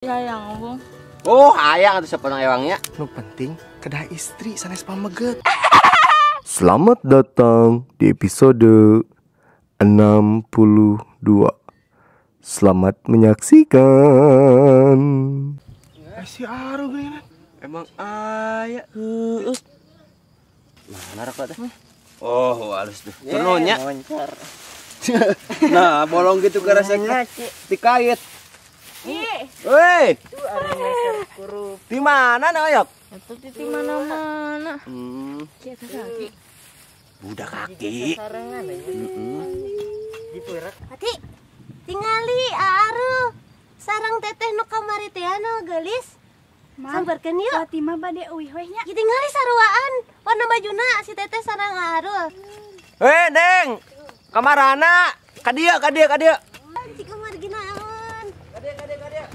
Hayang, Bung. Oh, hayang atuh sapenang ewangnya. Nu penting kedah istri sanes pameget. Selamat datang di episode 62. Selamat menyaksikan. Si Aru geuningan. Emang aya heueuh. Mana rokok teh? Oh, halus tuh. Turunnya. Nah, bolong gitu keresek dikait. Woi. Di mana na oyok? Itu di mana-mana. Kaki. Budak kaki. Ati, tingali Aru. Sarang teteh nu kamari teh anu geulis. Sambarkeun yuk. Wati mah bade euih we nya. Tingali saruaan warna bajuna si teteh sarang Aru. Hei, Neng. Kamarana? Ka dieu, ka dieu, ka dieu. Cik margi naon? Ka dieu, ka dieu, ka dieu.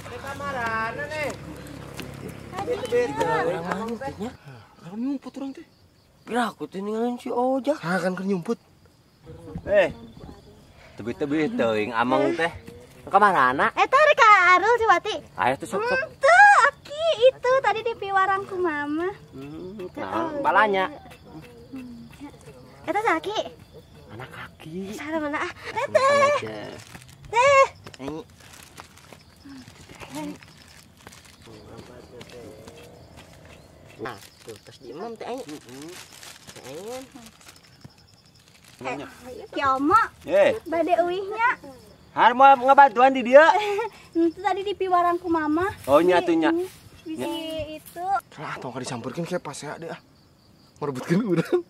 Ka kamarana, Neng? Ka nyumput urang teh. Kira aku teh ninggalin si Ojak. Ah, kan keur nyumput. Eh. Tebih-tebih teuing ameng teh. Kamarana? Eta rek ka Arul si Wati. Aya tuh sok sok. Tuh, Aki itu tadi di piwarang ku mama. Nah, balanya. Eta sa Aki. Anak kaki. Sarang mana ah? Teteh. Teh. Nah, tuh terus diemam teh aing. Heeh. Ki Omo. Bade euihnya. Har mau ngebantuan di dia. Itu tadi di piwarang ku mama. Oh nya tuh nya. Bisi itu. Lah tong ka disamperkeun kayak pas ya deh ah. Merebutkeun urang.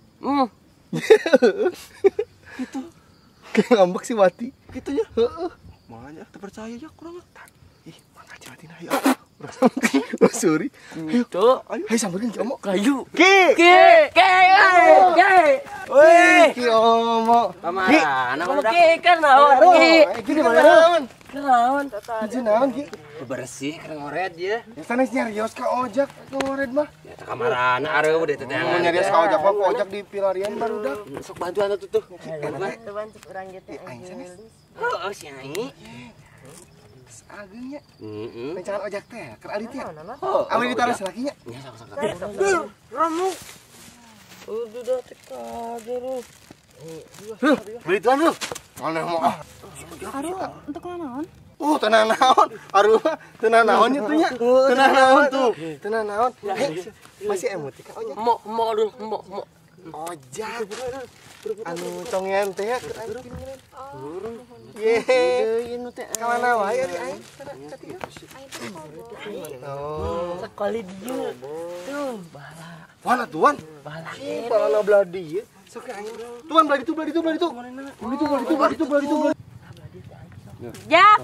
Gitu. Kayak ngambek si Wati. Gitu ya. Heeh. Makanya terpercaya ya kurang. Ih, makasih Wati nah. Oh, sorry. Ayo, ayo samperin Ki Omo. Kayu. Ki. Ki. Ki. Ki. Woi. Ki Omo. Ki. Ki kan naon? Ki. Ki di mana naon? Naon? Ki naon Ki? Bersih keur ngored ya. Ya sanes nyarios ka Ojak ngored mah. Ya teh kamarana areuh deh teh. Mau nyarios ka Ojak mah ku Ojak di pilarian barudak. Sok bantuan atuh tuh. Bantuan cek urang ge teh. Aing sanes. Heeh si aing. Agengnya. Rencangan Ojak teh keur ari teh. Awi ditaruh lakinya. Nya sok sok. Ramu. Udah teh kageru. Beli tuan lu. Aneh mah ah. Aru untuk naon? Tenang naon. Aru mah tenang naon nya tuh nya. Tenang naon tuh. Tenang naon. Masih emot ka Ojak. Mo mo dulu, mo mo. Ojak. Anu tongean teh ya keur aing. Ye. Ka mana wae ari aing? Oh. Sekali dieu. Tuh, bala. Mana tuan? Bala. Bala belah dieu. Sok aing. Tuan belah ditu, belah ditu, belah ditu. Belah ditu, belah ditu, belah ditu, belah ditu. Jak.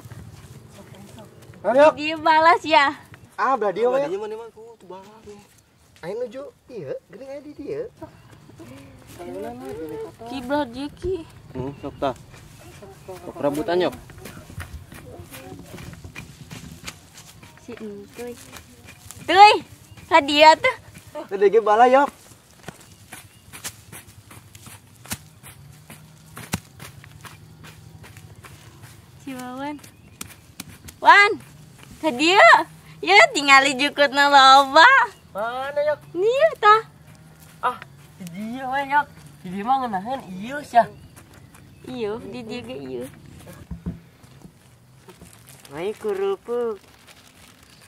Ayo. Dia balas ya. Ah, belah dieu we. Belah dieu mana mah ku tuh bala. Aing nuju ieu, geuning aya di dieu. Ki belah dieu ki. Sok tah. Sok rebutan yok. Si entuy. Tuy, ka dia tuh. Teh ge bala yok. Si Wawan. Wan, ka dieu. Ya tingali jukutna loba. Mana yok? Nih tah. Ah, di dieu we yok. Di dieu mah ngeunaheun ieu sia. Ieu, di dieu ge ieu. Mai kerupuk.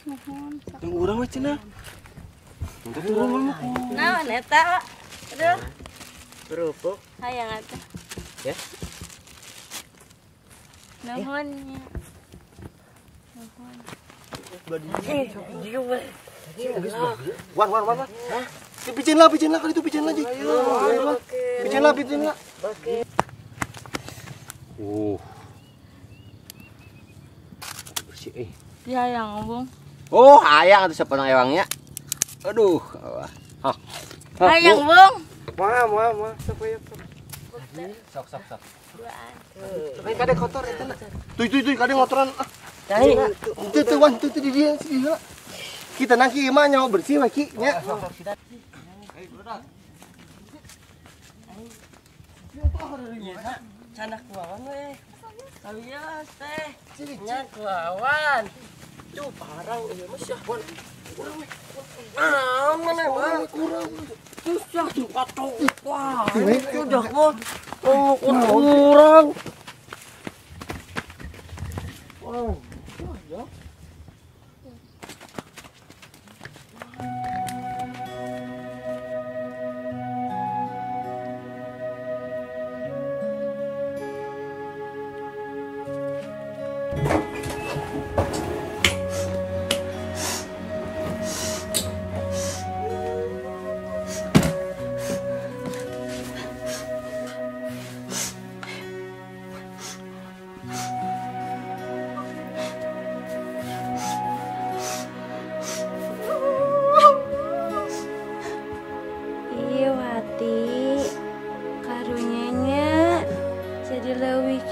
Nuhun. Yang urang we cenah. Untuk turun mah. Naon eta, Pak? Aduh. Kerupuk. Hayang atuh. Ya. Nuhun nya. Nuhun. Wan, wan, wan, wan. Picin lah, kali itu picin lah, Ji. Picin lah, picin lah. Bersih eh. Dia hayang, Bung. Oh, hayang atuh sapenang ewangnya. Aduh. Hah. Hayang, Bung. Wah, wah, wah, sok we. Sok, sok, sok. Lain kade kotor eta na. Tuh, tuh, tuh, kade ngotoran. Ah. Tuh, tuh, wan, tuh, tuh di dia, si dia. Kita nang ki mah nyawa bersih we ki nya. Canak kuawan we. Sawios teh. Nya kuawan. Tuh parang ieu mah sia. Kurang we. Naon maneh mah kurang. Tuh sia tuh kacau. Wah, itu dah mah. Oh, kurang. Wah, ya.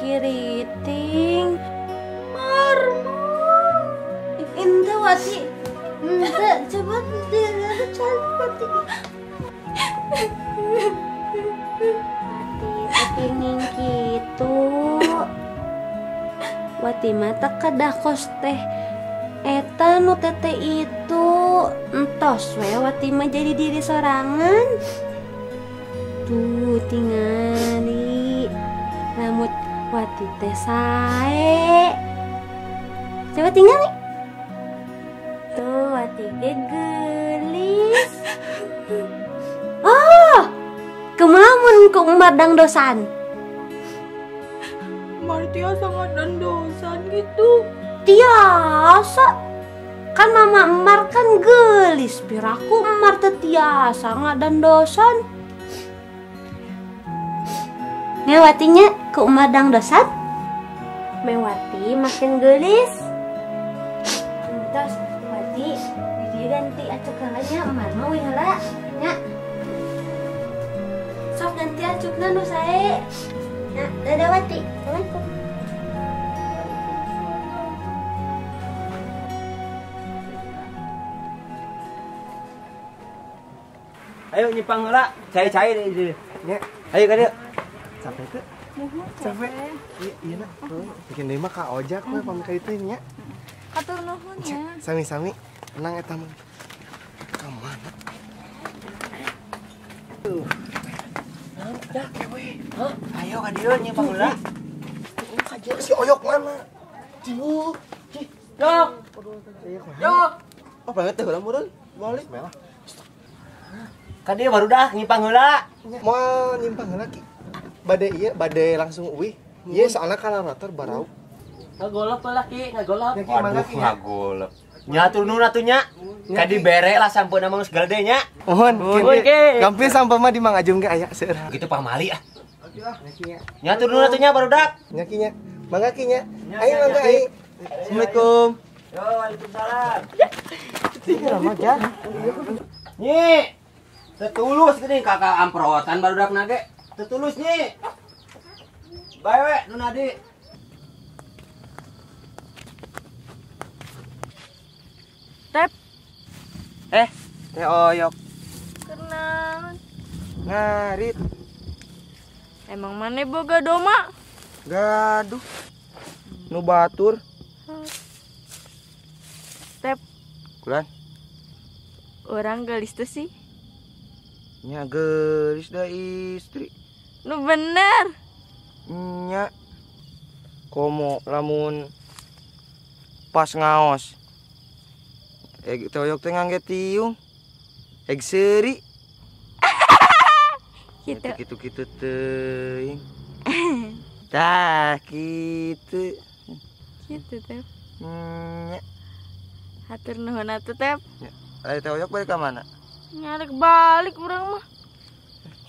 Kiriting marmo ente Wati ente coba cantik Wati pingin gitu Wati mata kedah kos teh eta nu teteh itu entos we Wati mah jadi diri sorangan tuh tingali rambut Wati teh sae. Coba tinggal nih. Tuh Wati ge geulis. Oh, kumaha mun ku Umar dangdosan? Umar tiasa ngadangdosan gitu. Tiasa. Kan mama Umar kan geulis, piraku Umar teh tiasa ngadandosan. Mewatinya ke Umar dangdosan. Mewati makin gelis. Terus Wati dia ganti acuk heula Umar mah we heula nya. Sok ganti acukna nu sae. Nya, dadah Wati. Assalamualaikum. Ayo nyimpang heula, cai-cai deui. Nya. Ayo ka dieu. Sampai ke? Sampai. Iya, iya nak. Bikin deui mah ka ojak we pamit ka ditu nya. Hatur nuhun nya. Sami-sami. Tenang eta mah. Ka mana? Tuh. Dah we. Hah? Ayo ka dieu nyimpang heula. Ka dieu si Oyok mana? Dieu. Yok. Yok. Oh, banget teh heula meureun. Balik. Melah. Ka dieu barudak nyimpang heula. Moal nyimpang heula ki. Bade iya, bade langsung uih. Iya, soalnya kalarator barau. Ngagolop lah ki, ngagolop. Waduh, ngagolop. Nya turun atuh nya. Ka dibere lah sampeuna mah geus gede nya. Mohon, ki. Gampil sampeu mah di Mang Ajum ge aya seueur. Gitu pamali ah. Nya turun atuh nya barudak. Nya ki nya. Mangga ki nya. Ayo mangga ayo. Assalamualaikum. Yo, waalaikumsalam. Tinggal mah ja. Nyi. Tetulus geuning kakak amprotan barudak na ge. Tetulus nyi. Bae we nu nadi. Tep. Teh Oyok. Kenaon? Ngarit. Emang maneh boga doma? Gaduh. Nu batur. Tep. Kulan. Orang gelis tuh sih. Nya gelis da istri. Nu bener. Nya. Komo lamun pas ngaos. Teh Oyok teh ngangge tiung. Eg seuri. Gitu. Gitu-gitu teuing. Tah kitu. Kitu Tep. Nya. Hatur nuhun atuh Tep. Nya. Teh Oyok balik ka mana? Nyarek balik urang mah.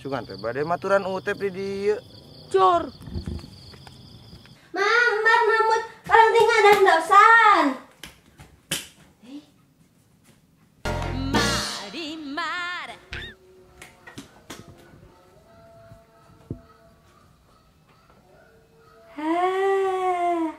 Sugan teh bade maturan Utep di dieu. Cor. Mang, Mar namut orang teh ngadangdosan. Marimar. Hah.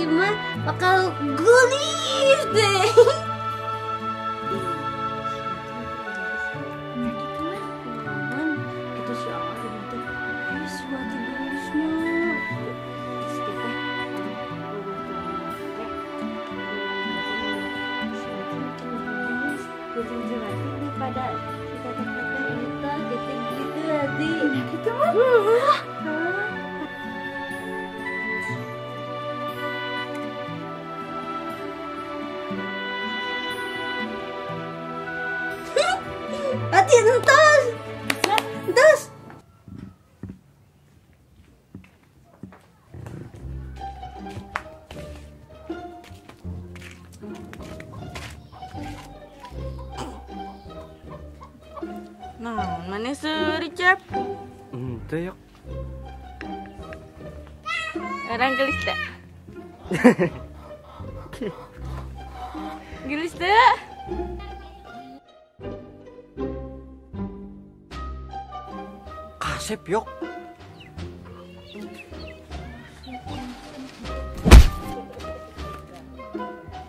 Wati mah bakal gelis deh. Nah gitu mah, naon? Itu si Awak teh. Ih, si Wati gelis mah. Terus kita si Wati makin gelis, jadi Wati daripada si teteh-teteh itu gitu Wati. Nah gitu mah. Wati entos. Entos. Nah, mana seuri, Cep? Henteu, yok. Orang gelis teh. Gelis teh. Kasep, yok.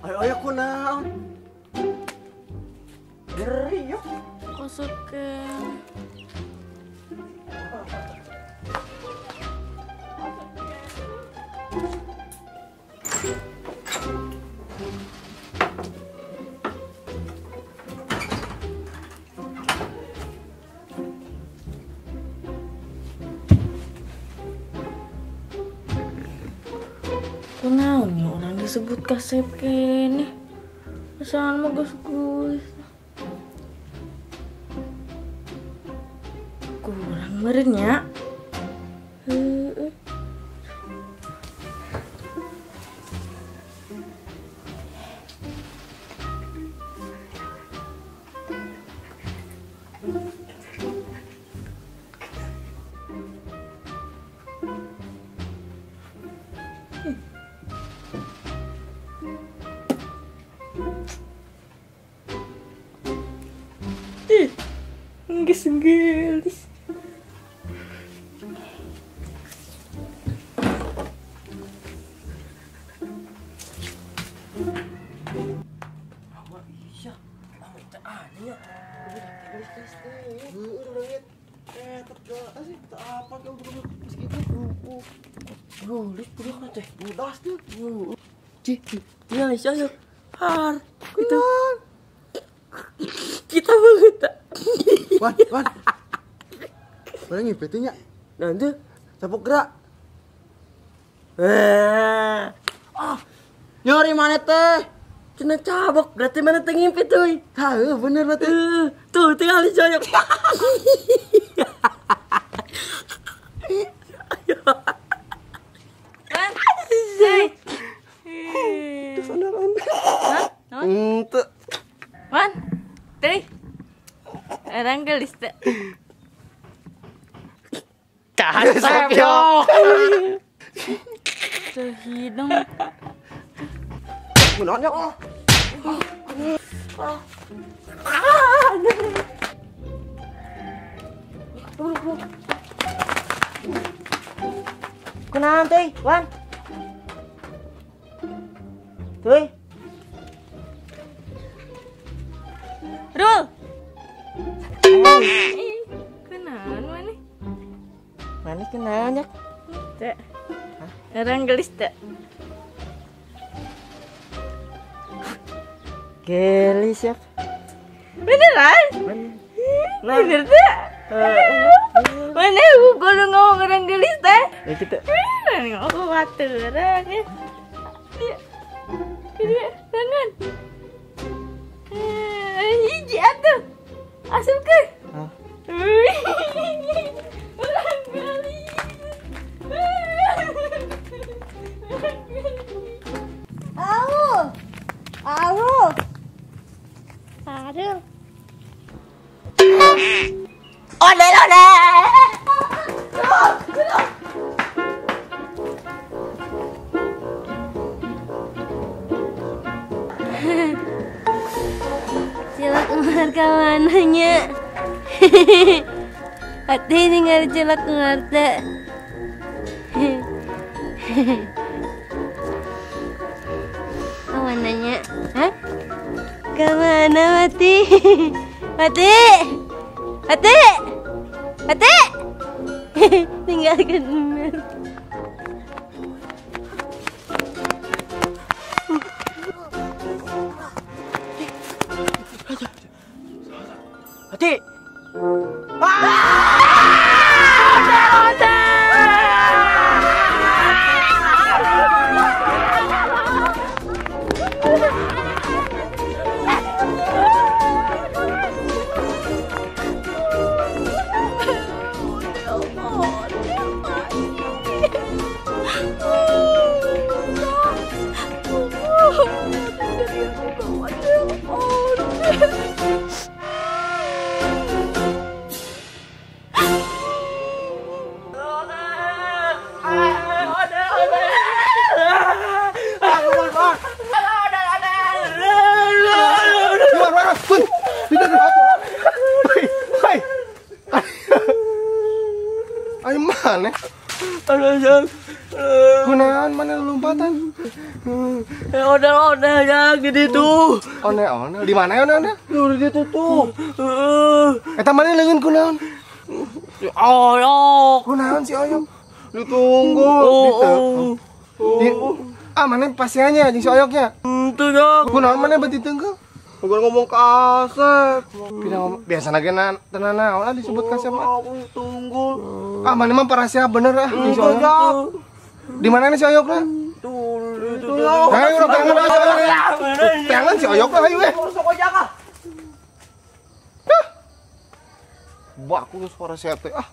Ayo, ayo kunaon? Nyeri, yok. Kosok ke. Kunaon ya orang disebut kasep kene. Asal mah geus geus. Kurang meureun nya. Heueuh. Ih, geus gelis. Mama iya, mama teh aneh ya. Gelis-gelis teh. Heueuh urang ge. Teh sih teu apa ke udah geus kitu. Gelis budak teh. Budas tuh. Cih, tinggal ayo. Har, gitu. Kita banget tak. Wan, Wan. Mana ngipet nya? Nanti Capok gerak. Ah, nyori mana teh? Cenah cabok, berarti mana teh ngipet euy. Heuh, bener berarti. Tuh, tinggal dicoyok. Wan. Hei. Hah? Henteu. Wan. Teh. Orang gelis teh. Kasep, yok. Teu hidung. Kunaon yok? Kunaon teh, Wan? Tuh. Rul. Kunaon mana? Mana kunaon ya? Teh. Orang gelis teh. Gelis ya. Beneran? Bener teh? Mana aku kudu ngomong orang gelis teh? Ya gitu. Beneran ngomong baturan ya. Dia, tangan. Hiji atuh. Asup ke? Hah? Orang gelis. Au. Au. Aduh. Oleh oleh. Cilok ngeluar ka mananya. Hati ningali cilok ngeluar teh. Kamananya? Hah? Kamana Wati? Wati? Wati? Wati? Tinggalkan Emar. Wati! Ayo mana? Kunaon mana lompatan? Ondel-ondel ya gede tuh. Ondel-ondel di mana ondel-ondel? Di situ tuh. Eta mana leungeun kunaon? Si Oyok. Kunaon si Oyok? Ditunggu, ditunggu. Ah mana pasiannya jeung si Oyoknya? Tuh dong. Kunaon mana beuti teungkeul? Bukan ngomong kasep. Biasa lagi tenan naon disebut kasep mah. Tunggu. Ah mana mah parasia bener ah jeung si Oyok. Di mana nih si Oyokna? Tuh. Ayo urang tangan si Oyok. Tangan si Oyok lah ayo eh. Baku geus parasia teh ah.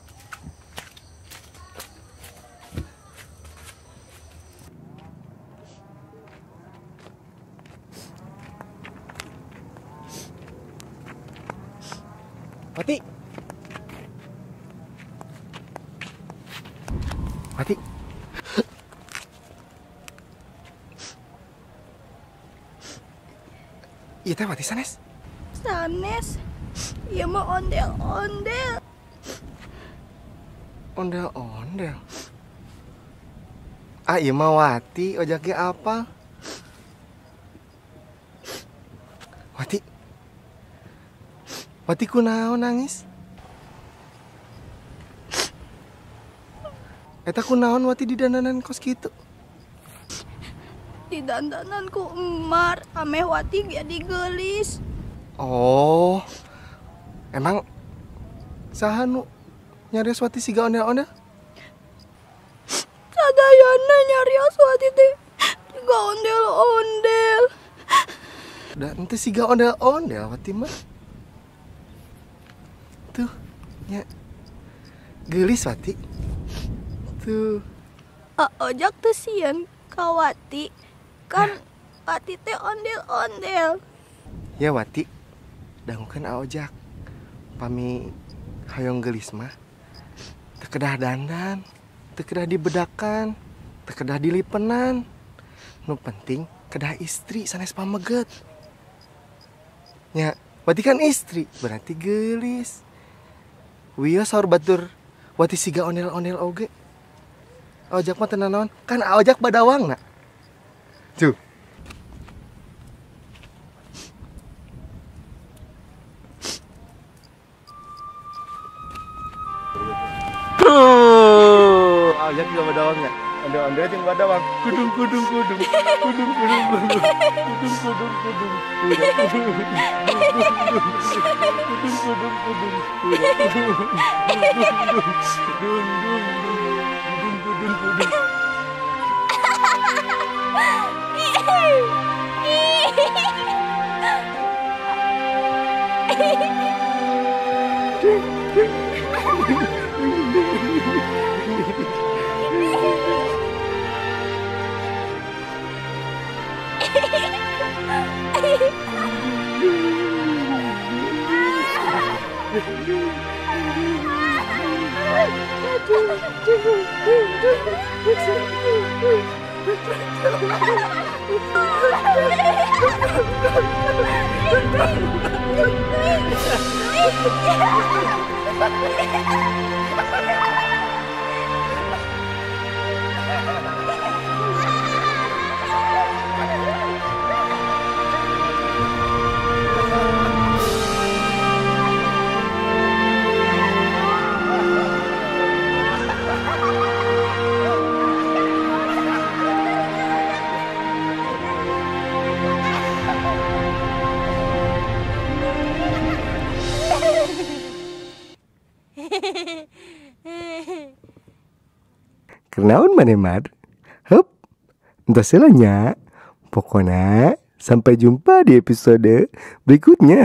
Wati. Wati. Iya teh Wati sanes? Sanes. Ieu mah ondel-ondel. Ondel-ondel. Ah ieu mah Wati, ojak ge apa? Wati. Wati kunaon nangis? Eta kunaon Wati di dandanan kos kitu? Di dandanan ku Emar, ameh Wati jadi geulis. Oh. Emang saha nu nyarios Wati siga ondel-ondel? Sadayana nyarios Wati teh siga ondel-ondel. Da henteu siga ondel-ondel Wati mah. Tuh, nya geulis Wati. Tuh. Ojak teu sieun ka Wati. Kan Wati teh ondel-ondel. Ya Wati, dangukeun Ojak. Pami hoyong geulis mah teu kedah dandan, teu kedah dibedakan, teu kedah dilipenan. Nu penting kedah istri sanes pameget. Nya, Wati kan istri, berarti geulis. Wios saur batur Wati siga ondel-ondel oge. Ojak mah teu nanaon, kan Ojak badawangna. Tuh. Tuh, Ojak juga badawangnya. Ondel-ondel jeung badawang. Kudung kudung kudung. Kudung kudung kudung. Kudung kudung kudung. Kudung kudung kudung. Kudung kudung kudung kudung. Kenaon maneh Mar? Hup. Entos heula nya. Pokona sampai jumpa di episode berikutnya.